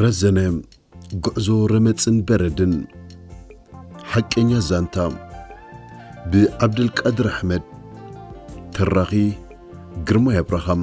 ረዘነ፣ ጉዕዞ ረመጽን በረድን። ሓቀኛ ዛንታ፣ ብዓብደልቃድር ኣሕመድ። ተራኺ፣ ግርማይ ኣብርሃም።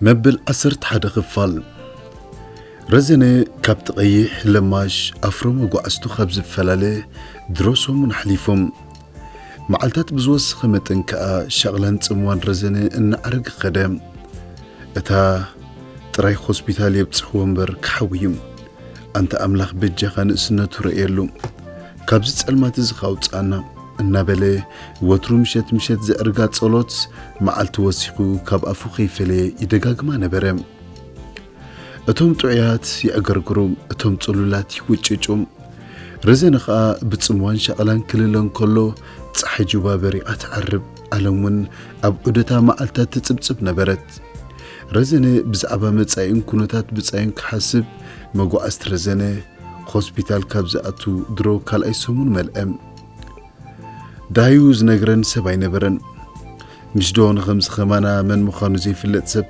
መበል ዓሰርተ ሓደ ክፋል። ረዘነ ካብቲ ቀይሕ ለማሽ ኣፍሮ መጓዕዝቱ ካብ ዝፈላለ ድሮ ሰሙን ኣሕሊፎም። መዓልታት ብዝወሰኸ መጠን ከኣ ሻቕላን ጽምዋን ረዘነ እናዓረገ ከደ። እታ ጥራይ ሆስፒታል የብጽሕዎ እምበር ክሓዊ እዩ። ኣንታ ኣምላኽ በጃኻ ንእስነቱ ረእየሉ፣ ካብዚ ጸልማት እዚ ካውጽኣና እናበለ ወትሩ ምሸት ምሸት ዘዕርጋ ጸሎት መዓልቲ ወሲኹ ካብ ኣፉ ከይፈለየ ይደጋግማ ነበረ። እቶም ጥዑያት ይዕገርግሩ፣ እቶም ጽሉላት ይውጭጩ። ረዘነ ኸኣ ብጽምዋን ሻቕላን ክልለ እንከሎ፣ ጸሓይ ጁባ በሪቓ ትዓርብ፣ ዓለም እውን ኣብ ዑደታ መዓልታት ትጽብጽብ ነበረት። ረዘነ ብዛዕባ መጻኢኡን ኩነታት ብጻዩን ክሓስብ፣ መጓዕዝቲ ረዘነ ሆስፒታል ካብ ዝኣቱ ድሮ ካልኣይ ሰሙን መልአ። ዳሃዩ ዝነግረን ሰብ ኣይነበረን። ምሽ ዶ ንኸምዚ ኸማና መን ምዃኑ ዘይፍለጥ ሰብ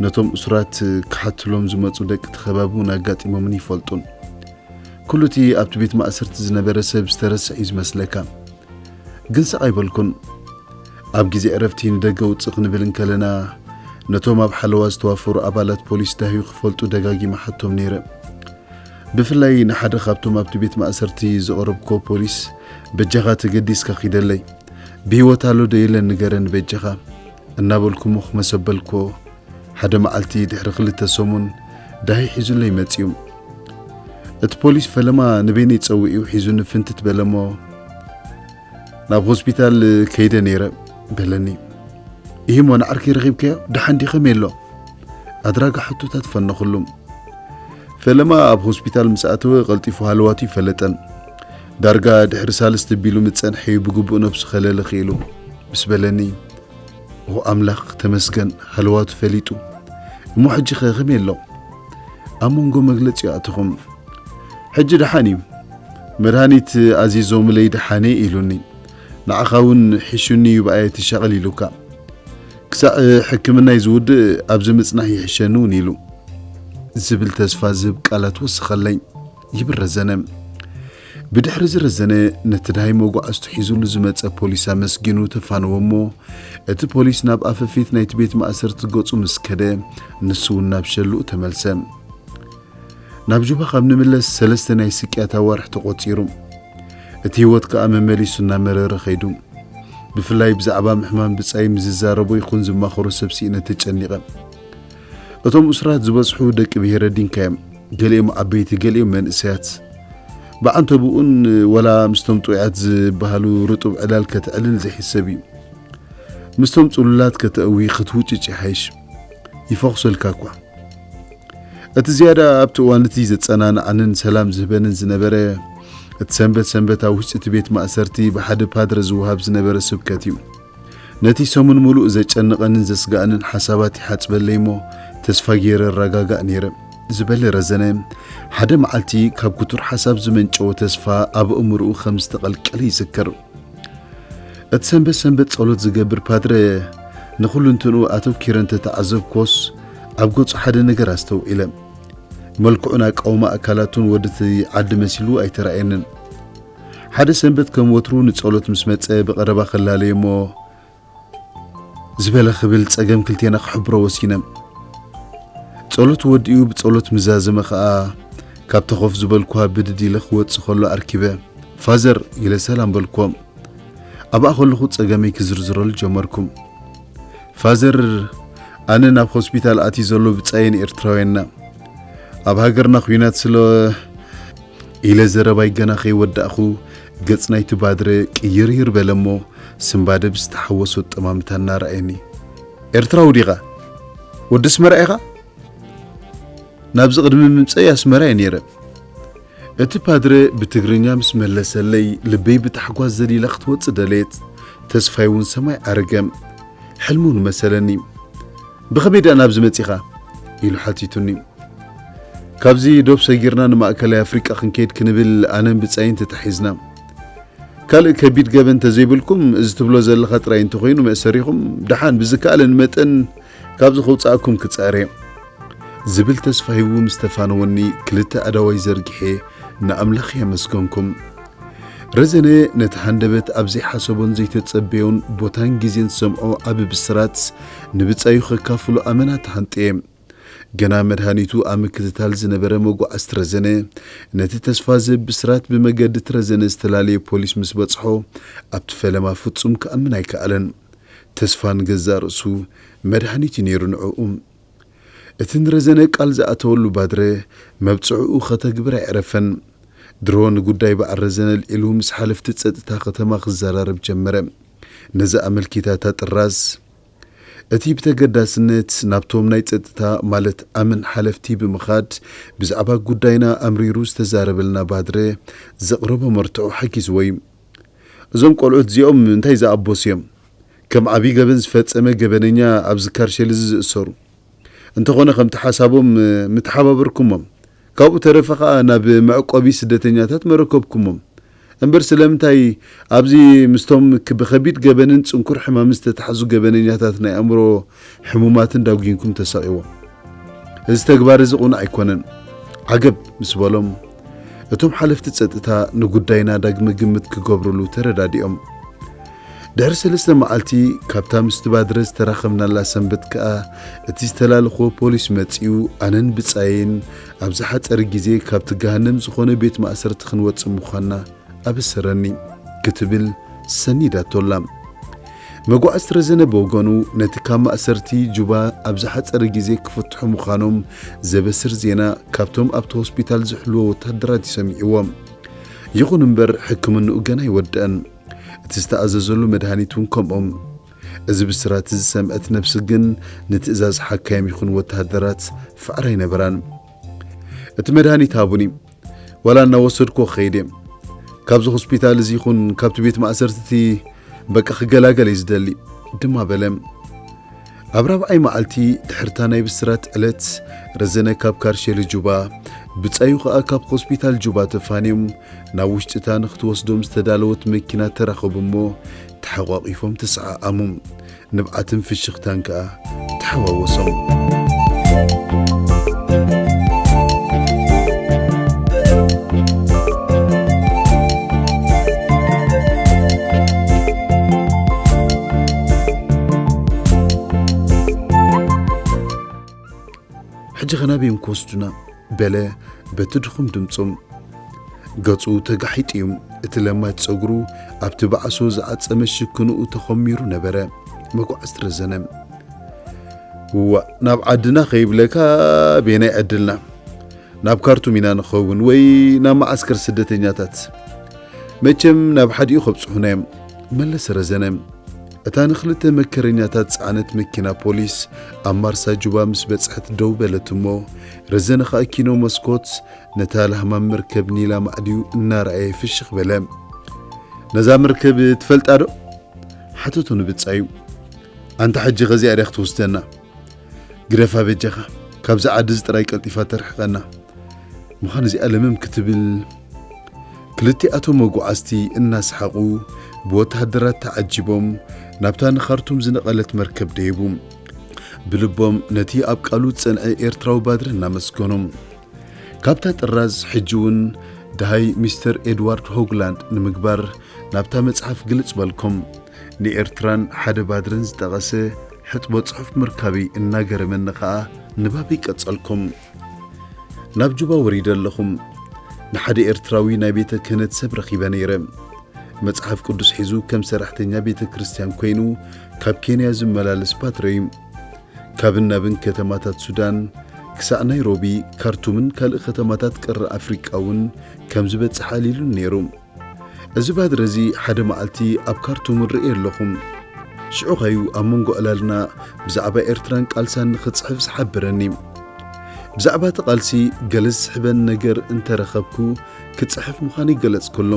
ነቶም እሱራት ክሓትሎም ዝመጹ ደቂ እቲ ኸባቢ እውን ኣጋጢሞምን ይፈልጡን። ኩሉ እቲ ኣብቲ ቤት ማእሰርቲ ዝነበረ ሰብ ዝተረስዐ እዩ ዝመስለካ። ግን ስቕ ኣይበልኩን። ኣብ ግዜ ዕረፍቲ ንደገ ውጽእ ክንብል እንከለና፣ ነቶም ኣብ ሓለዋ ዝተዋፈሩ ኣባላት ፖሊስ ዳህዩ ክፈልጡ ደጋጊመ ሓቶም ነይረ። ብፍላይ ንሓደ ካብቶም ኣብቲ ቤት ማእሰርቲ ዘቕረብኩዎ ፖሊስ፣ "በጃኻ ተገዲስካ ኪደለይ፣ ብህይወት ኣሎ ዶ የለን ንገረኒ በጃኻ" እናበልኩ ሞኽ መሰበልኩዎ። ሓደ መዓልቲ ድሕሪ ክልተ ሰሙን ዳሂ ሒዙለይ መጺኡ። እቲ ፖሊስ ፈለማ ንበይነይ ጸዊዑ ሒዙኒ ፍንትት በለሞ፣ "ናብ ሆስፒታል ከይደ ነይረ" በለኒ። "ኢሂሞ ንዓርከይ ረኺብካዮ? ደሓን ድዩ? ከመይ ኣሎ?" ኣድራጋ ሕቶታት ፈነኹሉ። ፈለማ ኣብ ሆስፒታል ምስ ኣተወ ቀልጢፉ ሃለዋቱ ይፈለጠን። ዳርጋ ድሕሪ ሳልስቲ ቢሉ ምጸንሐ እዩ ብግቡእ ነብሱ ከለሊ ክኢሉ ምስ በለኒ፣ "ኦ ኣምላኽ ተመስገን፣ ሃለዋቱ ፈሊጡ። እሞ ሕጂ ኸ ከመይ ኣሎ?" ኣብ መንጎ መግለጺ ኣተኹም። "ሕጂ ደሓን እዩ። መድሃኒት ኣዚዞምለይ ደሓነ ኢሉኒ። ንዓኻ እውን ሒሹኒ እዩ ብኣየ ትሻቐል ኢሉካ። ክሳዕ ሕክምናይ ዝውድእ ኣብዚ ምጽናሕ ይሕሸኒ እውን ኢሉ" ዝብል ተስፋ ዝህብ ቃላት ወሰኸለይ። ይብል ረዘነ። ብድሕሪ እዚ ረዘነ ነቲ ደሃይ መጓዕዝቱ ሒዙሉ ዝመጸ ፖሊስ ኣመስጊኑ ተፋነወ እሞ፣ እቲ ፖሊስ ናብ ኣፈፌት ናይቲ ቤት ማእሰርቲ ገጹ ምስ ከደ፣ ንሱ እውን ናብ ሸልኡ ተመልሰ። ናብ ጁባ ካብ ንምለስ ሰለስተ ናይ ስቅያት ኣዋርሕ ተቖጺሩ። እቲ ህይወት ከኣ መመሊሱ እናመረረ ከይዱ። ብፍላይ ብዛዕባ ምሕማም ብጻይ ምስ ዝዛረቦ ይኹን ዝማኸሮ ሰብ ስኢነ ተጨኒቐ። እቶም እሱራት ዝበዝሑ ደቂ ብሄረ ዲንካ እዮም። ገሊኦም ዓበይቲ፣ ገሊኦም መንእሰያት። ብዓንተብኡን ወላ ምስቶም ጥዑያት ዝበሃሉ ርጡብ ዕላል ከተዕልል ዘይሕሰብ እዩ። ምስቶም ጽሉላት ከተእዊ ክትውጭጭ ይሓይሽ። ይፈኹሰልካ እኳ። እቲ ዝያዳ ኣብቲ እዋን እቲ ዘጸናንዓንን ሰላም ዝህበንን ዝነበረ፣ እቲ ሰንበት ሰንበት ኣብ ውሽጢ እቲ ቤት ማእሰርቲ ብሓደ ፓድረ ዝወሃብ ዝነበረ ስብከት እዩ። ነቲ ሰሙን ምሉእ ዘጨንቐንን ዘስግኣንን ሓሳባት ይሓጽበለይ እሞ፣ ተስፋ ገይረ እረጋጋእ ነይረ፣ ዝበለ ረዘነ፣ ሓደ መዓልቲ ካብ ክቱር ሓሳብ ዝመንጨወ ተስፋ ኣብ ኣእምሮኡ ከም ዝተቐልቀለ ይዝክር። እቲ ሰንበት ሰንበት ጸሎት ዝገብር ፓድረ፣ ንኹሉ እንትንኡ ኣተኲረ እንተተዓዘብኩዎስ፣ ኣብ ገጹ ሓደ ነገር ኣስተውዒለ። መልክዑን ኣቃውማ ኣካላቱን ወዲ እቲ ዓዲ መሲሉ ኣይተራእየንን። ሓደ ሰንበት ከም ወትሩ ንጸሎት ምስ መጸ ብቐረባ ከላለየ እሞ፣ ዝበለ ክብል ጸገም ክልቴና ክሕብሮ ወሲነ። ጸሎት ወዲኡ ብጸሎት ምዛዘመ ኸኣ፣ ካብታ ኮፍ ዝበልኩዋ ብድድ ኢለ ክወጽእ ከሎ ኣርኪበ፣ "ፋዘር" ኢለ ሰላም በልኩዎ። ኣብኣ ከለኹ ጸገመይ ክዝርዝረሉ ጀመርኩ። "ፋዘር፣ ኣነ ናብ ሆስፒታል ኣትዩ ዘሎ ብጻየን ኤርትራውያንና። ኣብ ሃገርና ኲናት ስለ" ኢለ ዘረባይ ገና ከይወዳእኹ፣ ገጽ ናይቲ ባድረ ቅይርይር በለ እሞ፣ ስንባደ ብዝተሓወሶ ኣጠማምታ እናረኣየኒ። "ኤርትራዊ ዲኻ? ወዲ ኣስመራ ኢኻ?" ናብዚ ቅድሚ ምምጸይ ኣስመራ እየ ነይረ። እቲ ፓድረ ብትግርኛ ምስ መለሰለይ፣ ልበይ ብታሕጓስ ዘሊላ ክትወጽእ ደለየት። ተስፋይ እውን ሰማይ ዓረገ። ሕልሚ እውን መሰለኒ። "ብኸመይ ደኣ ናብዚ መጺኻ?" ኢሉ ሓቲቱኒ። ካብዚ ዶብ ሰጊርና ንማእከላይ ኣፍሪቃ ክንከይድ ክንብል ኣነን ብጻይን ተታሒዝና። ካልእ ከቢድ ገበን እንተዘይብልኩም፣ እዚ ትብሎ ዘለኻ ጥራይ እንተኾይኑ መእሰሪኹም፣ ደሓን ብዝከኣለኒ መጠን ካብዚ ከውጽኣኩም ክጻረ እየ። ዝብል ተስፋ ሂቡ ምስ ተፋነወኒ፣ ክልተ ኣእዳወይ ዘርጊሐ ንኣምላኽ የመስገንኩም። ረዘነ ነቲ ሃንደበት ኣብ ዘይሓሰቦን ዘይተጸበዮን ቦታን ግዜን ዝሰምዖ ዓቢ ብስራት ንብጻዩ ከካፍሎ ኣመና ተሃንጥየ። ገና መድሃኒቱ ኣብ ምክትታል ዝነበረ መጓዓዝቲ ረዘነ፣ ነቲ ተስፋ ዝህብ ብስራት ብመገዲ እቲ ረዘነ ዝተላለየ ፖሊስ ምስ በጽሖ፣ ኣብቲ ፈለማ ፍጹም ክኣምን ኣይከኣለን። ተስፋ ንገዛእ ርእሱ መድሃኒት እዩ ነይሩ ንዕኡ። እቲ ንረዘነ ቃል ዝኣተወሉ ባድረ፣ መብጽዕኡ ከተግብር ኣየዕረፈን። ድሮ ንጉዳይ በዓል ረዘነ ኣልዒሉ ምስ ሓለፍቲ ጸጥታ ከተማ ክዘራረብ ጀመረ። ነዚ ኣመልኪታ እታ ጥራዝ፣ እቲ ብተገዳስነት ናብቶም ናይ ጸጥታ፣ ማለት ኣምን ሓለፍቲ ብምኻድ፣ ብዛዕባ ጉዳይና ኣምሪሩ ዝተዛረበልና ባድረ ዘቕረቦ መርትዖ ሓጊዝዎ እዩ። እዞም ቆልዑት እዚኦም እንታይ ዝኣበሱ እዮም? ከም ዓብዪ ገበን ዝፈጸመ ገበነኛ ኣብዚ ካርሸል እዚ ዝእሰሩ። እንተኾነ ከምቲ ሓሳቦም ምተሓባበርኩሞም። ካብኡ ተረፈ ኸኣ ናብ መዕቆቢ ስደተኛታት መረከብኩሞም። እምበር ስለምንታይ ኣብዚ ምስቶም ክ-፣ ብኸቢድ ገበንን ጽንኩር ሕማምን ዝተታሕዙ ገበነኛታት ናይ ኣእምሮ ሕሙማትን ዳጒንኩም ተሳቕይዎም? እዚ ተግባር እዚ ቁኑዕ ኣይኮነን። ዓገብ ምስ በሎም፣ እቶም ሓለፍቲ ጸጥታ ንጉዳይና ዳግመ ግምት ክገብሩሉ ተረዳዲኦም። ድሕሪ ሰለስተ መዓልቲ ካብታ ምስቲ ባድረ ዝተራኸብናላ ሰንበት ከኣ፣ እቲ ዝተላለኽዎ ፖሊስ መጺኡ፣ ኣነን ብጻየይን ኣብ ዝሓጸረ ግዜ ካብቲ ገሃነም ዝኾነ ቤት ማእሰርቲ ክንወጽእ ምዃንና ኣበሰረኒ፣ ክትብል ሰኒዳቶ ኣላ። መጓዕዝቲ ረዘነ ብወገኑ፣ ነቲ ካብ ማእሰርቲ ጁባ ኣብ ዝሓጸረ ግዜ ክፍትሑ ምዃኖም ዘበስር ዜና ካብቶም ኣብቲ ሆስፒታል ዝሕልዎ ወተሃደራት እዩ ሰሚዕዎ። ይኹን እምበር፣ ሕክምንኡ ገና ኣይወደአን። እቲ ዝተኣዘዘሉ መድሃኒት እውን ከምኦም። እዚ ብስራት እዚ ዝሰምዐት ነብሲ ግን ንትእዛዝ ሓካይም ይኹን ወተሃደራት ፋዕራ ኣይነበራን። እቲ መድሃኒት ሃቡኒ፣ ዋላ እናወሰድኩ ክኸይድ እየ። ካብዚ ሆስፒታል እዚ ይኹን ካብቲ ቤት ማእሰርቲ እቲ በቃ ክገላገል እየ ዝደሊ ድማ በለ። ኣብ ራብዓይ መዓልቲ ድሕርታ ናይ ብስራት ዕለት፣ ረዘነ ካብ ካርሼሊ ጁባ፣ ብጻዩ ኸኣ ካብ ሆስፒታል ጁባ ተፋንዮም ናብ ውሽጢታ ንኽትወስዶም ዝተዳለወት መኪና ተራኸቡ እሞ ተሓቋቒፎም ተሰዓዓሙ። ንብዓትን ፍሽኽታን ከኣ ተሓዋወሶም። ሕጂ ኸ ናበይ እዮም ክወስዱና? በለ በቲ ድኹም ድምጹ። ገጹ ተጋሒጡ እዩ። እቲ ለማጭ ጸጉሩ ኣብቲ ባዕሶ ዝዓጸመ ሽክንኡ ተኾሚሩ ነበረ። መጓዕዝቲ ረዘነ። እዋእ፣ ናብ ዓድና ከይብለካ ቤናይ ዕድልና። ናብ ካርቱም ኢና ንኸውን ወይ ናብ መዓስከር ስደተኛታት። መቸም ናብ ሓዲኡ ከብጽሑና እዮም፣ መለሰ ረዘነ። እታ ንኽልተ መከረኛታት ጸዓነት መኪና ፖሊስ ኣብ ማርሳ ጁባ ምስ በጽሐት ደው በለት እሞ፣ ረዘነ ኸኣ ኪኖ መስኮት ነታ ላህማም መርከብ ኒላ ማዕድዩ እናረኣየ ፍሽኽ በለ። ነዛ መርከብ ትፈልጣ ዶ? ሓተቶ ንብጻዩ። ኣንታ ሕጂ ኸዚኣ ድያ ክትወስደና? ግደፋ በጃኻ፣ ካብዚ ዓዲ እዚ ጥራይ ቀልጢፋ ተርሕቐና። ምዃን እዚኣ ለመም ክትብል፣ ክልቲኣቶም መጓዓዝቲ እናሰሓቑ ብወተሃደራት ተዓጂቦም ናብታ ንኻርቱም ዝነቐለት መርከብ ደየቡ። ብልቦም ነቲ ኣብ ቃሉ ዝጸንዐ ኤርትራዊ ባድረ እናመስገኑ። ካብታ ጥራዝ ሕጂ እውን ደሃይ ሚስተር ኤድዋርድ ሆግላንድ ንምግባር ናብታ መጽሓፍ ግልጽ በልኩም። ንኤርትራን ሓደ ባድረን ዝጠቐሰ ሕጥቦ ጽሑፍ ምርካበይ እናገረመኒ ኸኣ ንባበይ ቀጸልኩም። ናብ ጁባ ወሪደ ኣለኹም። ንሓደ ኤርትራዊ ናይ ቤተ ክህነት ሰብ ረኺበ ነይረ። መጽሓፍ ቅዱስ ሒዙ ከም ሰራሕተኛ ቤተ ክርስቲያን ኮይኑ ካብ ኬንያ ዝመላለስ ፓትረ እዩ። ካብን ናብን ከተማታት ሱዳን ክሳዕ ናይሮቢ፣ ካርቱምን ካልእ ከተማታት ቀርኒ ኣፍሪቃ እውን ከም ዝበጽሕ ኣልኢሉኒ ነይሩ። እዚ ባድረ እዚ ሓደ መዓልቲ ኣብ ካርቱም እርእዮ ኣለኹ። ሽዑ ኸዩ ኣብ መንጎ ዕላልና ብዛዕባ ኤርትራን ቃልሳን ንኽጽሕፍ ዝሓበረኒ። ብዛዕባ እቲ ቃልሲ ገለ ዝስሕበኒ ነገር እንተረኸብኩ ክጽሕፍ ምዃነይ ገለጽኩሉ።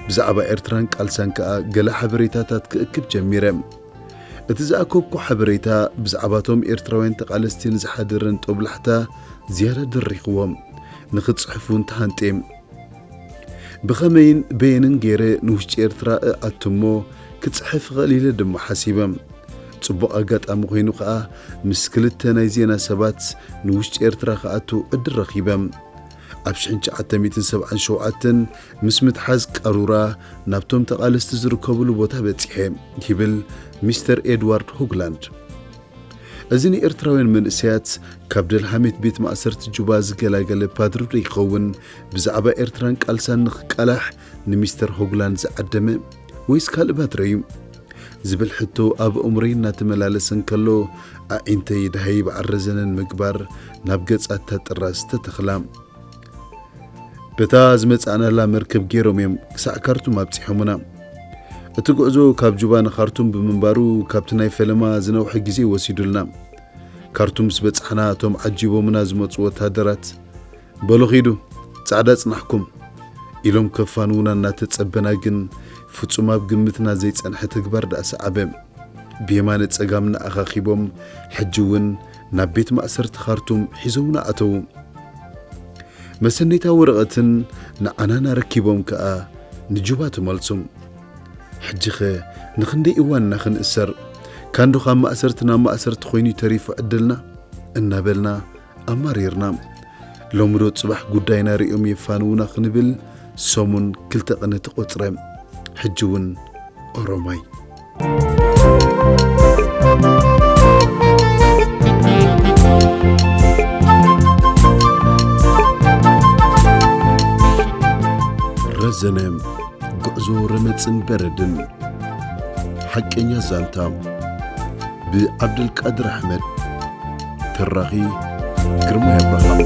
ብዛዕባ ኤርትራን ቃልሳን ከኣ ገለ ሓበሬታታት ክእክብ ጀሚረ። እቲ ዝኣከብኩ ሓበሬታ ብዛዕባቶም ኤርትራውያን ተቓለስቲ ንዝሓደረን ጦብላሕታ ዝያዳ ደሪኽዎም። ንኽጽሕፍ እውን ተሃንጥየ። ብኸመይን በየንን ገይረ ንውሽጢ ኤርትራ እኣቱ እሞ ክጽሕፍ እኽእል ኢለ ድማ ሓሲበ። ጽቡቕ ኣጋጣሚ ኮይኑ ከኣ ምስ ክልተ ናይ ዜና ሰባት ንውሽጢ ኤርትራ ክኣቱ ዕድል ረኺበ። ኣብ ሽሕን ትሽዓተ ሚእትን ሰብዓን ሸውዓተን ምስ ምትሓዝ ቀሩራ ናብቶም ተቓለስቲ ዝርከብሉ ቦታ በጺሐ፣ ይብል ሚስተር ኤድዋርድ ሆግላንድ። እዚ ንኤርትራውያን መንእሰያት ካብ ደልሃሜት ቤት ማእሰርቲ ጁባ ዝገላገለ ፓድሪ ዶ ይኸውን? ብዛዕባ ኤርትራን ቃልሳን ንኽቃላሕ ንሚስተር ሆግላንድ ዝዓደመ ወይስ ካልእ ፓድሪ እዩ? ዝብል ሕቶ ኣብ ኣእምሮይ እናተመላለሰ እንከሎ፣ ኣዒንተይ ደሃይ በዓል ረዘነን ምግባር ናብ ገጻታ ጥራዝ ተተኽላ። በታ ዝመጻእናላ መርከብ ገይሮም እዮም ክሳዕ ካርቱም ኣብጺሖምና። እቲ ጉዕዞ ካብ ጁባ ንኻርቱም ብምንባሩ፣ ካብቲ ናይ ፈለማ ዝነውሐ ግዜ ወሲዱልና። ካርቱም ምስ በጻሕና፣ እቶም ዓጂቦምና ዝመጹ ወተሃደራት፣ "በሉ ኺዱ፣ ጻዕዳ ጽናሕኩም" ኢሎም ከፋንዉና እናተጸበና፣ ግን ፍጹም ኣብ ግምትና ዘይጸንሐ ተግባር ደኣ ሰዓበ። ብየማነ ጸጋምና ኣኻኺቦም፣ ሕጂ እውን ናብ ቤት ማእሰርቲ ካርቱም ሒዞምና ኣተዉ። መሰነይታ ወረቐትን ንዓናን ኣረኪቦም ከኣ ንጁባ ተመልሱ። "ሕጂኸ ንኽንደይ እዋን ኢና ክንእሰር? ካንዶ ካብ ማእሰርቲ ናብ ማእሰርቲ ኮይኑ ተሪፉ ዕድልና?" እናበልና ኣማሪርና። "ሎሚ ዶ ጽባሕ ጉዳይና ሪኦም የፋንዉና?" ክንብል ሰሙን ክልተ ቅነ ተቖጽረ። ሕጂ እውን ኦሮማይ። ረዘነ፣ ጉዕዞ ረመጽን በረድን። ሓቀኛ ዛንታ፣ ብዓብደልቃድር ኣሕመድ። ተራኺ፣ ግርማይ ኣብርሃም።